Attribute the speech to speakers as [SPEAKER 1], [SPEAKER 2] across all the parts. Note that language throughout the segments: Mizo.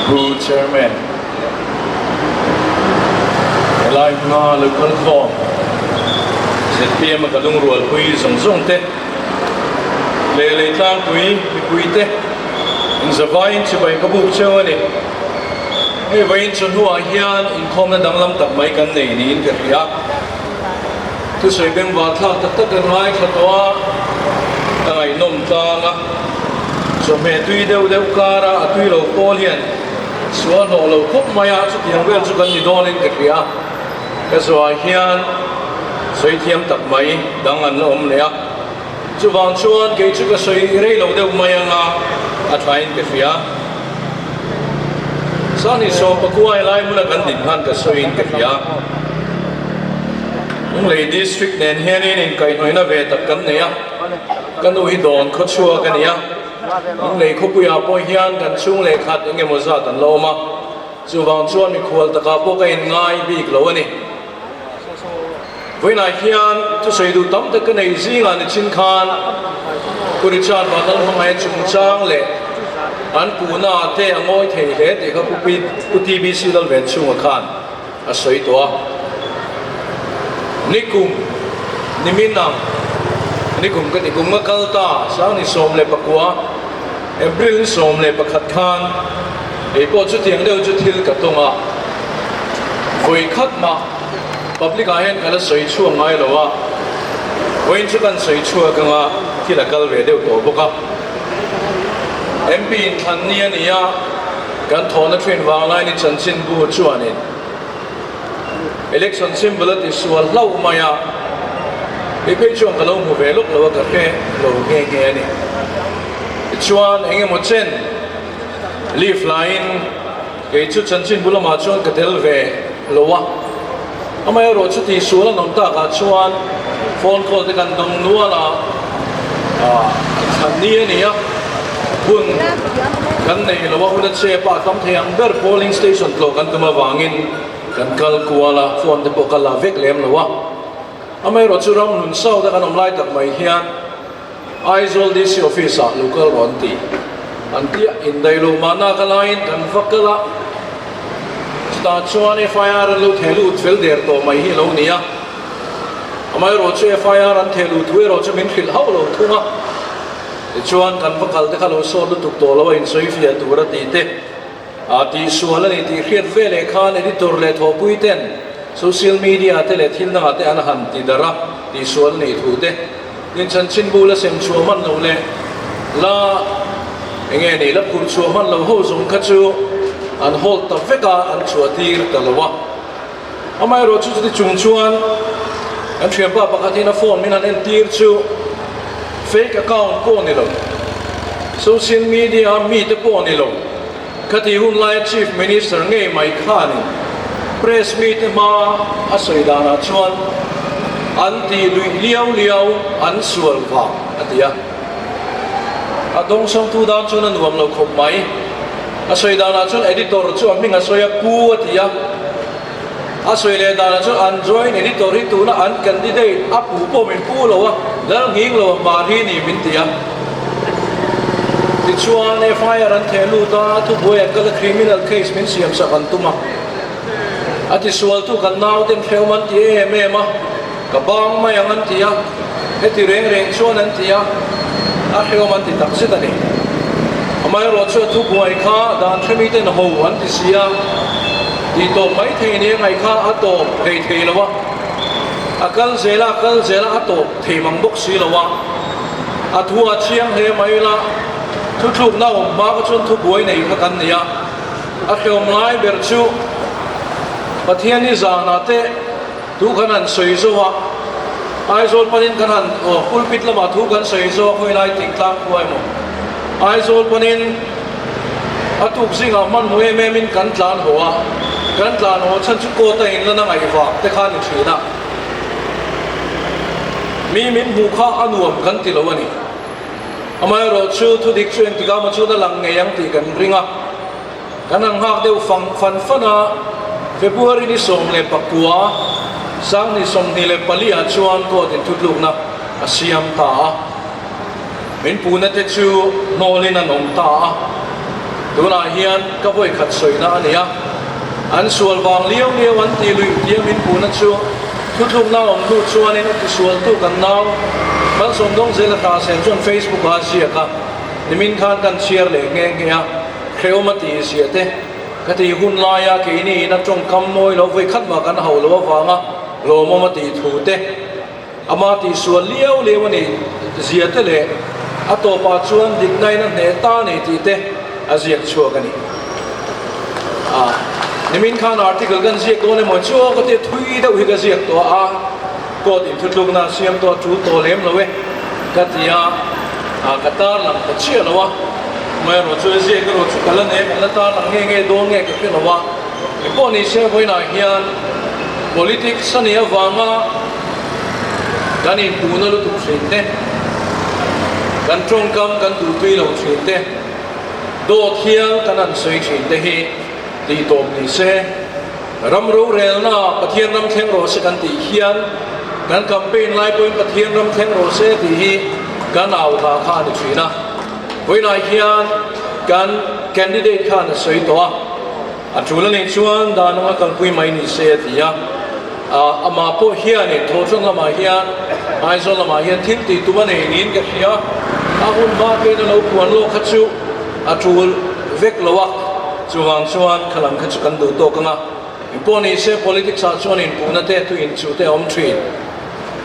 [SPEAKER 1] Pu Chairman, helai hma lo kal khawm zpm a ka lungrualpui zawng zawng te leh leitlangpui mipui te inzavaiin chibai ka buk cheu a ni. Hei vawiin chawhnuah hian inkhawmna danglam tak mai kan nei niin ka hria. Thusawi bengvar thlak tak tak kan ngaithla tawh a, ka ngaihnawm tlang a. Chawhmeh tui deuh deuh kara a tui lo pawl hian sual hlawh lo khawp mai a, chutiang vel chu kan ni dawnin ka hria. Ka zuah hian sawi thiam tak mai dang an la awm leh a, chuvang chuan kei chu ka sawi rei lo deuh mai anga a thain ka hria. Sani Sawmpakuai lai hmuna kan din khan ka sawiin ka hria. Lunglei District nen hianin inkaihhnawihna ve tak kan nei a, ka nu hi dawn khaw chhuak a ni a, Lunglei khawpuiah pawh hian kan chhung leh khat eng emaw zat an la awm a, chuvang chuan mikhual takah pawh ka inngai bik lo a ni. Vawiinah hian thusawi duh tam tak ka nei zingah ni chin khan Pu Richard Vanlalhmangaia chungchang leh an puhna te a ngawi thei hle tih kha Pu TBC Lalvenchhunga khan a sawi tawh a. Nikum nimin ang nikum ka ti kum nga kal ta Sangni 19 April ni 11 khan hei pawh chutiang deuh chu thil ka tawng a, vawi khat mah public ah hian ka la sawi chhuak ngai lo a, vawiin chu kan sawi chhuak anga thil a kal ve deuh tawh bawk a. MP inthlan ni a ni a, kan thawhna thin vang lain i chanchinbu chuanin election symbol a ti sual hlauh mai a, kei phei chuan ka lo hmu ve lawk lo a, ka hre lo nghe nghe a ni. Tichuan eng emaw chen leave laiin kei chu chanchinbu lamah chuan ka tel ve lo a, amaherawh chu tihsual an awm takah chuan phone call te kan dawng nual a, thlan ni a ni a, hun kan nei lo a, hun a chep a, a tam thei ang ber polling station tlawh kan tum avangin kan kal kual a, phone te pawh ka la vek lem lo a, amaherawh chu ram hlun south a kan awm lai tak mai hian Aizawl DC office ah lo kal rawh an ti. An ti a, indaih lo mahna ka laiin kan va kal a, chutah chuan FIR an lo theh lut fel der tawh mai hi a lo ni a. Amaherawh chu FIR an theh luh thu erawh chu min hrilh hauh lo thung a. Tichuan kan va kal te kha lo sawt lutuk tawh lo a insawi fiah tur a ti te. A tihsual a ni tih hriat ve leh khan editor leh thawhpui ten social media te leh thil dangah te an han ti darh a, tihsual a nih thu te tin chanchinbu la sem chhuah hman loh leh la eng nge ni la phurh chhuah hman loh ho zawng kha chu an hold ta vek a, an chhuah tir ta lo a. Amaherawh chu chuti chung chuan kan thianpa pakhat hian a phone min han entir chu fake account pawh ni lo, social media a mite pawh ni lo, khati hun laia Chief Minister ngei mai khanin press mite hma a sawi danah chuan an tih luih liau liau an sual vang a ti a. A dawngsawngtu dan chuan a nuam lo khawp mai. A sawi danah chuan editor chu a hming a sawi a, Pu a ti a. A sawi leh danah chuan an joint editor hi tuna an candidate a pu pawh min pu lo a, lal nghing lo a hmar hi ni min ti a. Tichuan FIR an theh lut a, thubuai an kal a, criminal case min siam sak an tum a. A tisualtu kan nauten hrehawm an ti em em a, ka bang mai ang an ti a, heti reng reng chuan an ti a, a hrehawm an ti tak zet a ni. Amaherawh chu a thubuai kha dan hremi ten ho an ti si a, tih tawp mai thei nia ngaih kha a tawp thei thei lo a, a kal zel a, a kal zel a, a tawp thei mang bawk si lo a, a thu a chiang hle mai ila, thuthlukna awm hma kha chuan thubuai nei kha kan ni a. A hlawm lai ber chu Pathian i zanah te thu kan han sawi zo a, Aizawl panin kan han aw pulpit lamah thu kan sawi zo a khawilai thingtlang khua emaw Aizawl panin a tuk zingah hmanhmawh em em in kan tlan haw a, kan tlan haw chhan chu court a inlan a ngaihvak te kha a ni thin a, mi min hmuh kha a nuam kan ti lo a ni. Amaherawh chu thudik chu engtikah maw chuan a lang ngei ang tih kan ring a, kan han nghak deuh fang fan fan a, February ni 19, 2024 ah chuan court in thutlukna a siam ta a, min puhna te chu hnawlin an awm ta a. Tunah hian ka vawikhat sawina a ni a, an sual vang liau liau an ti luih tia min puhna chu thuthlukna awm hnu chuanin a tisualtu kan nau Malsawmdawng Zela Hrahsel chuan Facebook ah a ziak a, nimin khan kan chhiar leh nghe nghe a, hrehawm a tih ziah te ka tih hun laia keini ina tawngkam mawi lo vawikhat mah kan hauh loh avanga lawmawm a tih thu te. Ama tihsual liau liau a nih zia te leh a tawpah chuan diknain a hneh ta a ni tih te a ziak chhuak a ni. A, nimin khan article kan ziak dawn emaw chu aw ka tia thui deuh hi ka ziak tawh a, court inthutlukna a siam tawh a tul tawh lem lo e ka ti a, a ka tarlang ta chiah lo a, amaherawh chu a ziak erawh chu ka la nei a, kan la tarlang nge nge dawn nge ka hre lo a, engpawh ni se vawiinah hian politics a nih avanga Kan inpuhna lutuk thin te, kan tawngkam kan duhtui lo thin te, dawt hial kan han sawi thin te hi tih tawp ni se. Ram rorelna Pathian ram thleng rawh se kan tih hian kan campaign lai pawhin Pathian ram thleng rawh se tih hi kan au hla kha a ni thin a. Vawiinah hian kan candidate khan a sawi tawh a. A tul a nih chuan dan anga kalpui mai ni se a ti a, amah pawh hianin Thawhṭan lamah hian Aizawl lamah hian thil tih tum a nei niin ka hria, a hun hma kein a lo puan lawk kha chu a tul vek lo a, chuvang chuan kha lam kha chu kan duh tawk ang a, engpawh ni se politics ah chuan inpuhna te thu inchuh te a awm thin,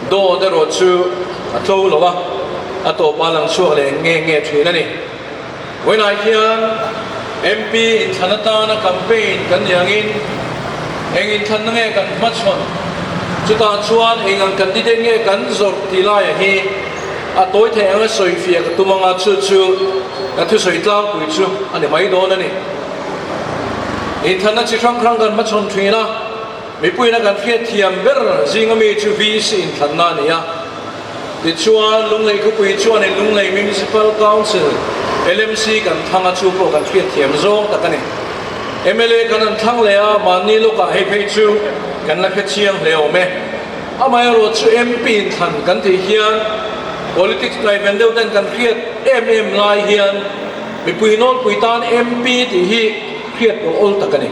[SPEAKER 1] dawt erawh chu a tlo lo a, a tawpah a lang chhuak leh nge nge thin a ni. Vawiinah hian MP inthlan atana campaign kan ni angin eng inthlanna nge kan hmachhawn, chutah chuan eng ang candidate nge kan zawrh tih laiah hi a tawi theih anga sawifiah ka tum anga chu chu ka thusawi tlangpui chu a ni mai dawn a ni. Inthlanna chi hrang hrang kan hmachhawn thin a, mipuiin a kan hriatthiam ber zinga mi chu VC inthlanna a ni a. Tichuan, Lunglei khawpui chuanin Lunglei Municipal Council, LMC, kan thlang a, chu pawh kan hriatthiam zawng tak a ni. Mla kan han thlang leh a, mahni lawkah hei phei chu kan la hre chiang hle awm e. Amaherawh chu MP inthlan kan tih hian politics ngaihven deuh ten kan hriat em em lai hian mipui nawlpui tan MP tih hi hriat pawh awl tak a ni.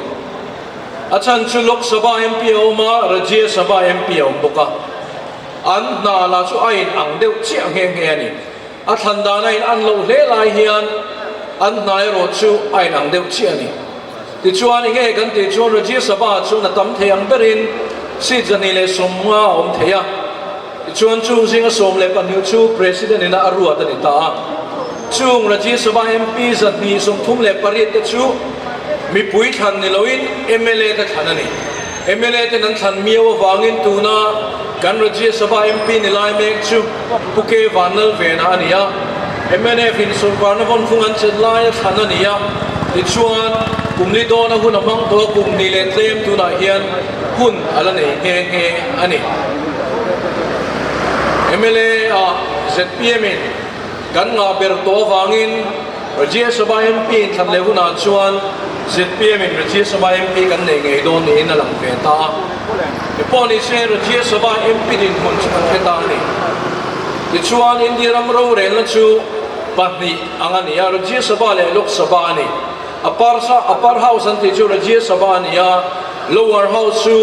[SPEAKER 1] A chhan chu Lok Sabha MP a awm a, Rajya Sabha MP a awm bawk a. An hna lah chu a in ang deuh chiah nghe nghe a ni. A thlan dan a in an loh hle lai hian an hna erawh chu a in ang deuh chiah a ni. Tichuan enge kan tih chuan Rajya Sabha chuan a tam thei ang berin seat 250 a awm thei a. Tichuan chung zinga 12 chu President ina a ruat a ni ta a. Chung Rajya Sabha MP 238 te chu mipui thlan ni loin mla te thlan a ni. Mla ten an thlan miau avangin tuna kan Rajya Sabha MP ni lai mek chu Pu K Vanlalvena a ni a, mnf in sawrkarna vawnfung an chet laia thlan a ni a, tichuan kum li dawna hun a hmang tawh a, kum ni leh tlem tunah hian hun a la nei nghe nghe a ni. Mla ah zpm in kan ngah ber tawh avangin Rajya Sabha MP in thlan leh hunah chuan zpm in Rajya Sabha MP kan nei ngei dawn niin a lang ve ta a. Hepawh ni se Rajya Sabha MP dinhmun chu kan hre ta a ni. Tichuan India ram rorelna chu pahnih ang a ni a, Rajya Sabha leh Lok Sabha a ni. Upper Upper House an tih chu Rajya Sabha a ni a, Lower House chu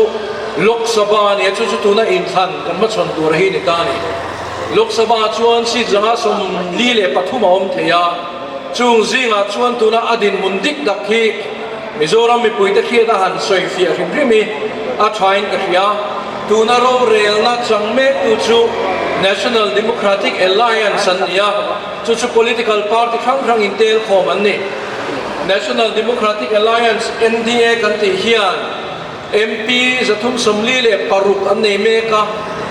[SPEAKER 1] Lok Sabha a ni a, chu chu tuna inthlan kan hmachhawn tur hi ni ta a ni. Lok Sabha chuan seat 543 a awm thei a, chung zingah chuan tuna a dinhmun dik tak hi Mizoram mipuite hriat a han sawi fiah hrim hrim hi a thain ka hria. Tuna rorelna chang mektu chu National Democratic Alliance an ni a, chu chu political party hrang hrang intel khawm an ni. National Democratic Alliance, NDA, kan tih hian MP 346 an nei mek a,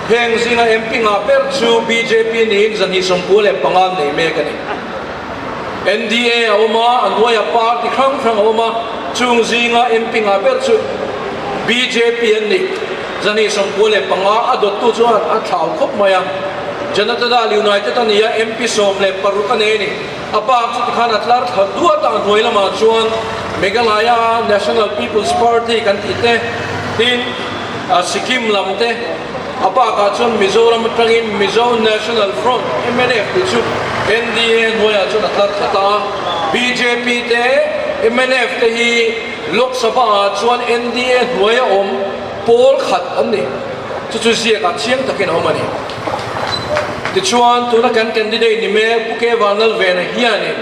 [SPEAKER 1] heng zinga MP ngah ber chu bjp niin 295 an nei mek a ni. NDA a awm a, a hnuaiah party hrang hrang a awm a, chung zinga MP ngah ber chu bjp an ni. 295 a dawttu chuan a thlau khawp mai a, Janata Dal United a ni a, MP 16 a nei a ni. A bak chu tikhan a tlar thla duat a, a hnuai lamah chuan Meghalaya National People's Party kan tih te, tin Sikkim lam te, a bakah chuan Mizoram atangin Mizo National Front, mnf, tih chu NDA hnuaiah chuan a tlar thla ta a, bjp te. Mnf te hi Lok Sabha ah chuan NDA hnuaia awm pawl khat an ni. Chu chu ziakah chiang takin a awm a ni. Tichuan, tuna kan candidate ni mek Pu K Vanlalvena hianin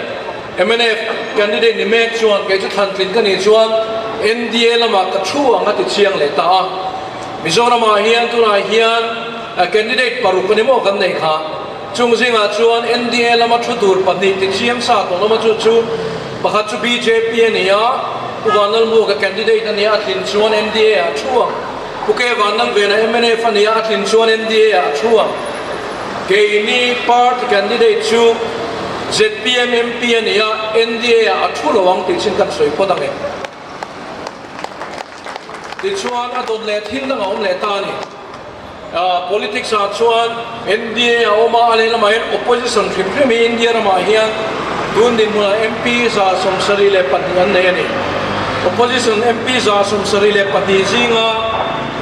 [SPEAKER 1] mnf candidate ni mek chuan kei chu thlantlin ka nih chuan NDA lamah ka thu ang a ti chiang leh ta a. Mizoramah hian tunah hian candidate paruk a ni maw kan neih kha. Chung zingah chuan NDA lama thu tur pahnih ti chiang sa tawh lama chu chu pakhat chu bjp a ni a, Pu Vanlalmuaka candidate a ni a, a tlin chuan NDA ah a thu ang. Pu K Vanlalvena mnf a ni a, a tlin chuan NDA ah a thu ang. Keini party candidate chu zpm MP a ni a, NDA ah a thu lo ang tih chin kan sawi phawt ang e. Tichuan a dawt leh thil dang a awm leh ta a ni. Politics ah chuan NDA a awm a, a lehlamah hian opposition hrim hrim hi India ramah hian tun dinhmunah MP 72 an nei a ni. Opposition MP 72 zinga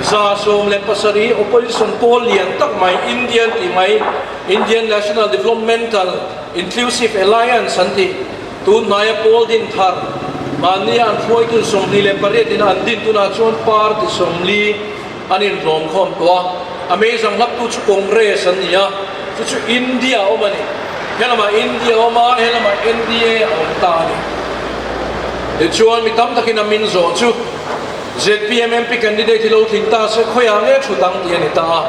[SPEAKER 1] 17 hi opposition pawl lian tak mai Indian tih mai Indian National Developmental Inclusive Alliance an tih tun hnaia pawl din thar mahnia an hruaitu 28 ina an din tunah chuan party 40 An inhlawm khawm tawh a, a meizang hlaptu chu Congress an ni a, chu chu India a awm a ni. He lamah India a awm a, he lamah NDA a awm ta a ni. Tichuan mi tam takin a min zawh chu zpm MP candidate hi lo tling ta se khawiah nge thut ang tih a ni ta a,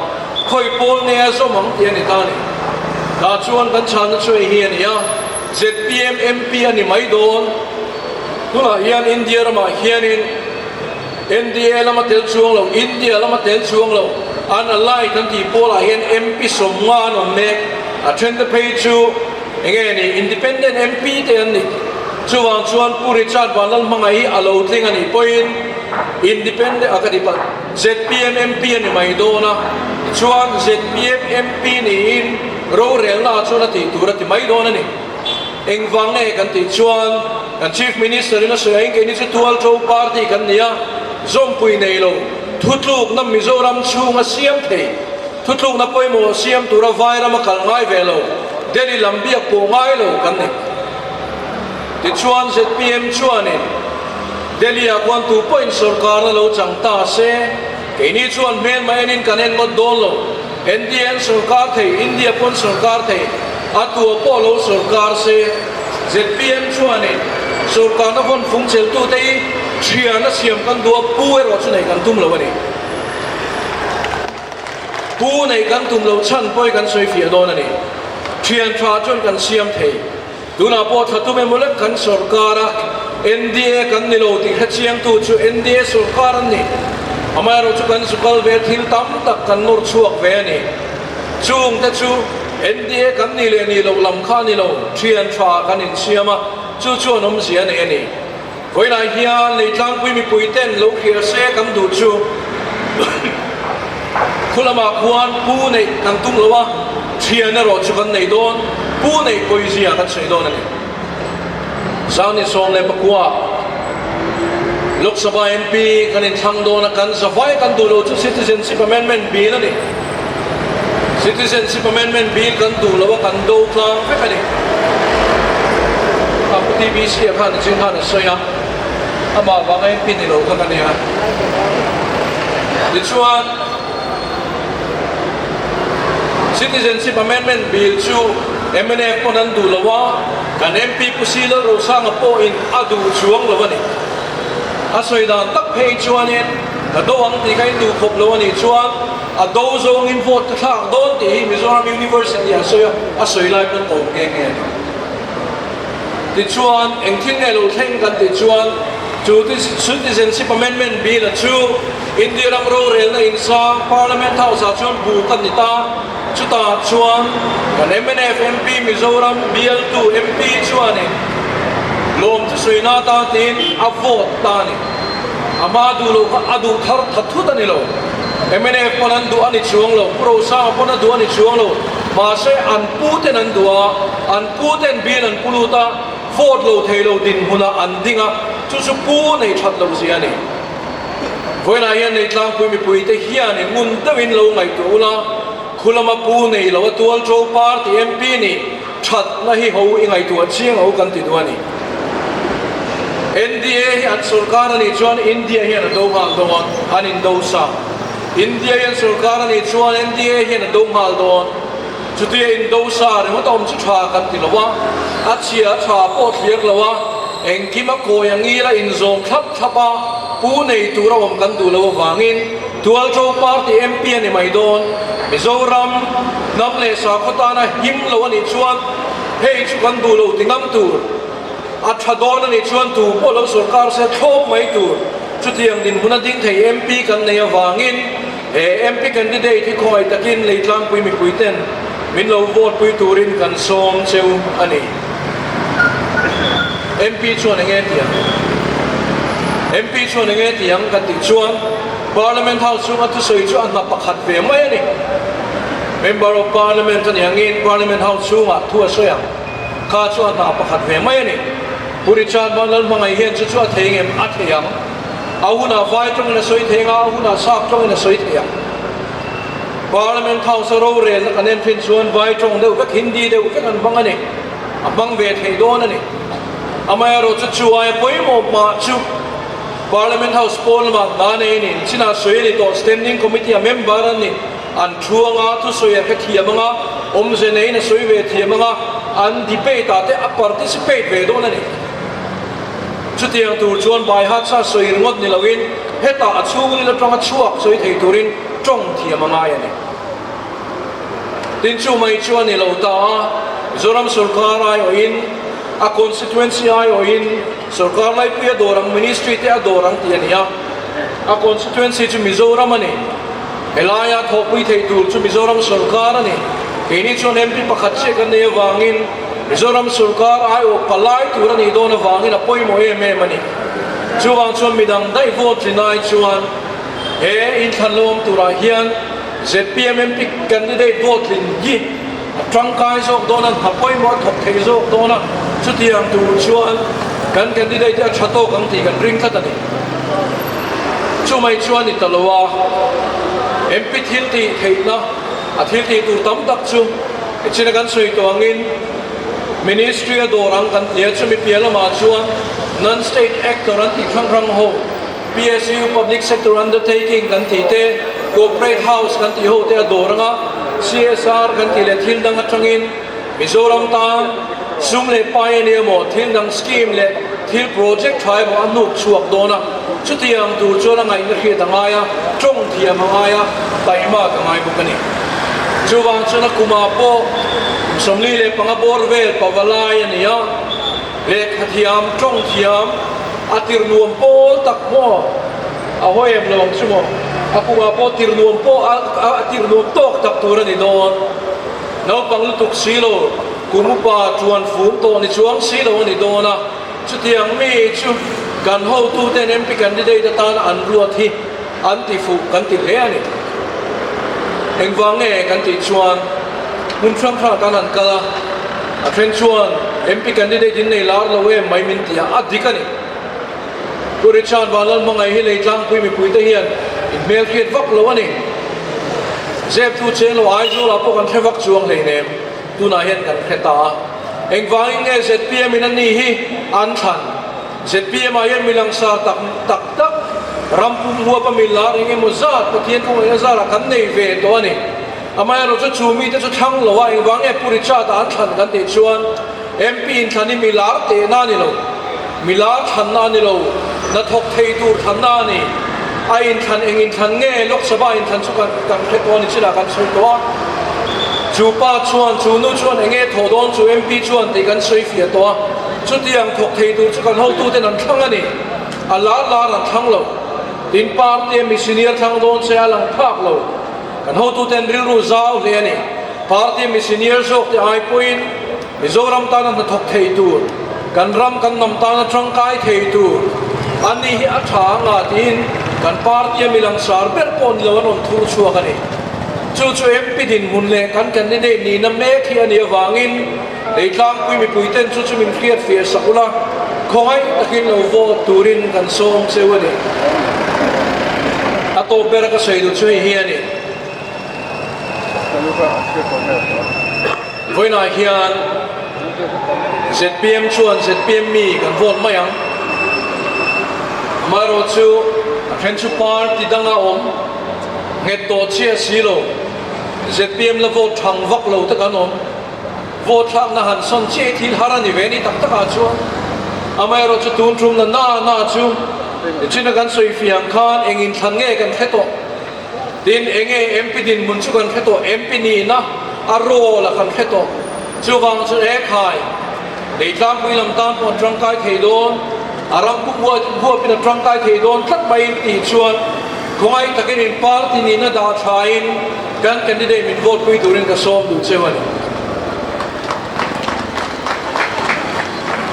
[SPEAKER 1] khawi pawl nge a zawm ang tih a ni ta a ni. Tah chuan kan chhanna chu hei hi a ni a, zpm MP a ni mai dawn. Tunah hian India ramah hianin NDA lama tel chuang lo, India lama tel chuang lo, an allied an tih pawlah hian MP 50 an awm mek. A thente phei chu enge ni, independent MP te an ni. Chuvang chuan Pu Richard Vanlalhmanga hi a lo tling a nih pawhin independent a ka ti palh, zpm MP a ni mai dawn a, tichuan zpm MP niin rorelna ah chuan a tih tur a ti mai dawn a ni. Engvang nge kan tih chuan kan Chief Minister in a sawi angin keini chu Tualṭo Party kan ni a, zawmpui nei lo, thutlukna Mizoram chhunga siam thei, thutlukna pawimawh siam tura Vairama kal ngai ve lo, Delhi lam biak pawh ngai lo kan ni. Tichuan zpm chuanin Delhi ah khuan tu pawhin sorkarna lo chang ta se, keini chuan hmelma enin kan en ngawt dawn lo. NDA an sorkar thei, India pawh an sorkar thei, a tua pawh lo sorkar se, zpm chuanin sorkarna vawn fung cheltute hi thian a siam kan duh a, pu erawh chu neih kan tum lo a ni. Pu neih kan tum lo chhan pawh hi kan sawi fiah dawn a ni. Thian tha chuan kan siam thei. Tunah pawh thla tum emaw lek kan sorkar a, NDA kan ni lo tih hrechiangtu chu NDA sorkar an ni. Amaherawh chu kan zukal ve thil tam tak kan nawr chhuak ve a ni. Chungte chu NDA kan nih leh nih loh lam kha a ni lo, thian tha kan insiam a, chu chuan awmzia a nei a ni. Vawiinah hian Leitlangpui mipuiten lo hria se kan duh chu khu lamah khuan pu neih kan tum lo a, thian erawh chu kan nei dawn, pu neih pawizia kan sawi dawn a ni. 19 leh pakua Lok Sabha MP kan inthlang dawn a, kan zavai kan duh lo chu Citizenship Amendment Bill a ni. Citizenship Amendment Bill kan duh lo a, kan do tlang vek a ni. A pu TBC a khan nichin khan a sawi a, amah vanga MP ni lo kha ka nia. Tichuan, Citizenship Amendment Bill chu mnf pawn an duh lo a, kan MP Pu Si Lalrosanga pawhin a duh chuang lo a ni. A sawi dan tak phei chuanin ka do ang tih kha in duh khawp lo a nih chuan a do zawngin vote ka thlak dawn tih hi Mizoram University ah sawi a, a sawi lai pawn ka awm nghe nghe a ni. Tichuan engthil nge lo thleng kan tih chuan chu Citizenship Amendment Bill a chu India ram rorelna insang Parliament House ah chuan bu kan ni ta, chutah chuan kan mnf MP Mizoram bialtu MP chuanin lawm chu sawi na atan tiin a vote ta a ni. A hma duh loh kha a duh thar that thut a ni lo. Mnf pawn an duh a ni chuang lo, Pu Rosanga pawn a duh a ni chuang lo. Mahse an pu ten an duh a, an pu ten bill an pu lut a, vote lo thei lo dinhmunah an ding a, chu chu pu nei that loh zia a ni. Vawiinah hian Neitlangpui mipuite hianin ngun deuhin lo ngaihtuah ula, khu lama pu nei lo a tual ṭo party MP nih thatna hi ho i ngaihtuah chiang ho kan ti duh a ni. NDA hi an sorkar a nih chuan India hian a do nghal dawn, an indo sa. India hian sorkar a nih chuan NDA hian a do nghal dawn. Chutia indo sa ringawt a awm chu tha kan ti lo a, a chhia a tha pawh thlir lo a, engkim a kawi a ngil a inzawm thlap thlap a, pu nei tur a awm kan duh lo avangin Tualṭo Party MP a ni mai dawn. Mizoram hnam leh sakhaw tana him lo a nih chuan hei chu kan duh lo ti ngam tur. A tha dawn a nih chuan tu pawh lo sorkar se thlawp mai tur. Chutiang dinhmun a ding thei MP kan nei avangin he MP candidate hi khawngaih takin Leitlangpui mipui ten min lo vote pui turin kan sawm cheu a ni. MP chuan enge ti ang? MP chuan enge ti ang kan tih chuan Parliament House chhunga thusawi chu a hna pakhat ve mai a ni. Member of Parliament a ni angin Parliament House chhungah thu a sawi ang. Kha chu a hna pakhat ve mai a ni. Pu Richard Vanlal hmangaih hian chu chu a thei ngem? A thei ang. A hunah vai tawngin a sawi thei ang a, a hunah sap tawngin a sawi thei ang. Parliament House a rorelna kan en thin chuan vai tawng deuh vek, Hindi deuh vek an hmang a ni. A hmang ve thei dawn a ni. Amaherawhchu chu aia pawimawh mah chu Parliament House pawn lamah hna nei a ni. Chinah sawi a ni tawh, Standing Committee a member an ni. An thu anga thusawi a hre thiam anga, awmze neiin a sawi ve thiam anga, an debate ah te a participate ve dawn a ni. Chutiang tur chuan Baihatsa sawi ringawt ni loin hetah a chhungril atanga chhuak sawi thei turin tawng thiam a ngai a ni. Tin chu mai chu a ni lo ta a, Mizoram sorkar aiawhin, a constituency aiawhin sorkar laipui a dawr ang, ministry te a dawr ang tih a ni a. A constituency chu Mizoram a ni. Helaia thawhpui theih tur chu Mizoram sorkar a ni. Keini chuan MP pakhat chiah kan nei avangin Mizoram sorkar aiawh palai tur a nih dawn avangin a pawimawh em em a ni. Chuvang chuan midang daih vote tlin ai chuan he inthlanlawm turah hian zpm MP candidate vote tlin hi a tangkai zawk dawn a, hna pawimawh a thawk thei zawk dawn a, chutiang tur chuan kan candidate hi a tha tawk ang tih kan ring tlat a ni. Chumai chuan ni ta lo a, MP thil tih theihna a thil tih tur tam tak chu echina kan sawi tawh angin Ministry a dawr ang kan ti a, chumi piah lamah chuan Non-State Actor an tih hrang hrang ho, PSU, Public Sector Undertaking, kan tih te, Corporate House kan tih ho te a dawr anga CSR kan tih leh thil dang atangin Mizoram tan sum leh pai a ni emaw, thil dang scheme leh thil project tha emaw a hnuk chhuak dawn a, chutiang tur chuan a ngaihna hriat a ngai a, tawng thiam a ngai a, taihmak a ngai bawk a ni. Chuvang chuan a kumah pawh kum 45 bawr vel pavalai a ni a. Lehkha thiam, tawng thiam, a tir nuam pawl tak maw? A hawi em lo ang chu maw? A kungah pawh tir nuam pawh a tir nuam tawk tak tur a ni dawn. Naupang lutuk si lo, kum upa tuan fum tawh ni chuang si lo a ni dawn a. Chutiang mi chu kan hotuten MP candidate atana an ruat hi an ti fuh kan ti hle a ni. Engvang nge kan tih chuan hmun hrang hrangah kan han kal a, a then chuan MP candidate in nei lar lo em mai min ti a, a dik a ni. Pu Richard Vanlalhmangaih hi Leitlangpui mipuite hian in hmelhriat vak lo a ni. Zeptu cheng lo Aizawlah pawh kan hre vak chuang hleinem, tunah hian kan hre ta a. Engvangin nge zpm in a ni hi an thlan? Zpm ah hian mi langsar tak tak tak ram pum huap a mi lar eng emaw zat Pathian kawngaiin a zarah kan nei ve tawh a ni. Amaherawh chu chu mite chu thlang lo a, engvang nge Pu Richard ah an thlan kan tih chuan MP inthlan hi mi lar tehna a ni lo, mi lar thlanna a ni lo, hnathawk thei tur thlanna a ni. A inthlan eng inthlan nge Lok Sabha inthlan chu kan kan hre tawh a ni chinah kan sawi tawh a. Chu pa chuan chu nu chuan eng nge thawh dawn chu MP chuan tih kan sawi fiah tawh a. Chutiang thawk thei tur chu kan hotuten an thlang a ni. A lar lar an thlang lo. Tin party a mi senior thlang dawn che a lang phak lo. Kan hotuten rilru zau hle a ni. Party a mi senior zawk te ai pawhin Mizoram tana hnathawk thei tur, kan ram kan hnam tana tangkai thei tur an ni hi a tha anga tiin kan party a mi langsar ber pawh ni lo an rawn thur chhuak a ni. Chu chu MP dinhmun leh kan candidate nihna mek hi a nih avangin Leitlangpui mipuiten chu chu min hriat fiah sak ula, khawngaih takin lo vote turin kan sawm cheu a ni. A tawp bera ka sawi duh chu hei hi a ni. Vawiinah hian zpm chuan zpm mi kan vote mai ang. Amaherawhchu, a then chu party danga awm nghet tawh chiah si lo, zpm la vote thang vak lo te kan awm. Vote thlakna han sawn chiah hi thil har a ni ve ni tak takah chuan. Amaherawhchu tun tumna na na chu nichina kan sawi fiang khan eng inthlan nge kan hre tawh. Tin, enge MP dinhmun chu kan hre tawh, MP nihna a role a kan hre tawh. Chuvang chu e khai, Leitlangpui lam tan pawh a tangkai thei dawn, a ram pum huapin a tangkai thei dawn tlat maiin tih chuan khawngaih takin in party nihna dah thain kan candidate min vote pui turin ka sawm duh cheu a ni.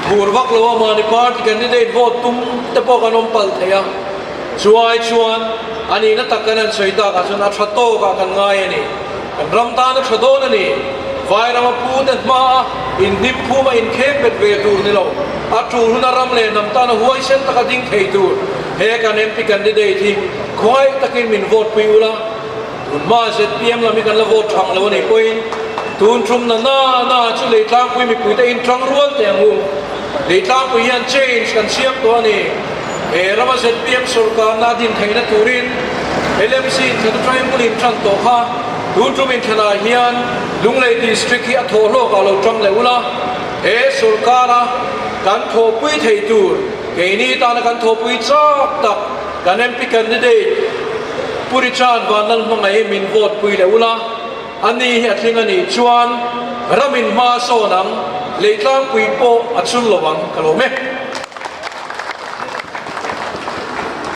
[SPEAKER 1] Phur vak lo a mahni party candidate vote tum te pawh kan awm palh thei a. Chuai chuan a nihna tak kan han sawi takah chuan a tha tawkah kan ngai a ni. Kan ram tan a tha dawn a ni. Vairama pute hmaa inhnim phuma inkheng bet ve tur ni lo, a tul huna ram leh hnam tana huaisen taka ding thei tur he kan MP candidate hi khawngaih takin min vote pui ula, tun hma zpm lam hi kan la vote thang lo a nih pawhin tun thumna na na chu Leitlangpui mipuite inṭang rual teh ang u. Leitlangpui hian change kan siam tawh a ni. He rama zpm sawrkarna a din theihna turin LMC inthlan atangin hmun inṭan tawh kha tun tum inthlanah hian Lunglei District hi a thawh hlawkah lo ṭang leh ula, he sawrkara kan thawhpui thei tur keini tana kan thawhpui chak tak kan MP candidate Pu Richard Vanlalhmangaih hi min vote pui leh ula, a ni hi a tling a nih chuan ramin hma a sawn ang, Leitlangpui pawh a chul lo ang ka lawm e.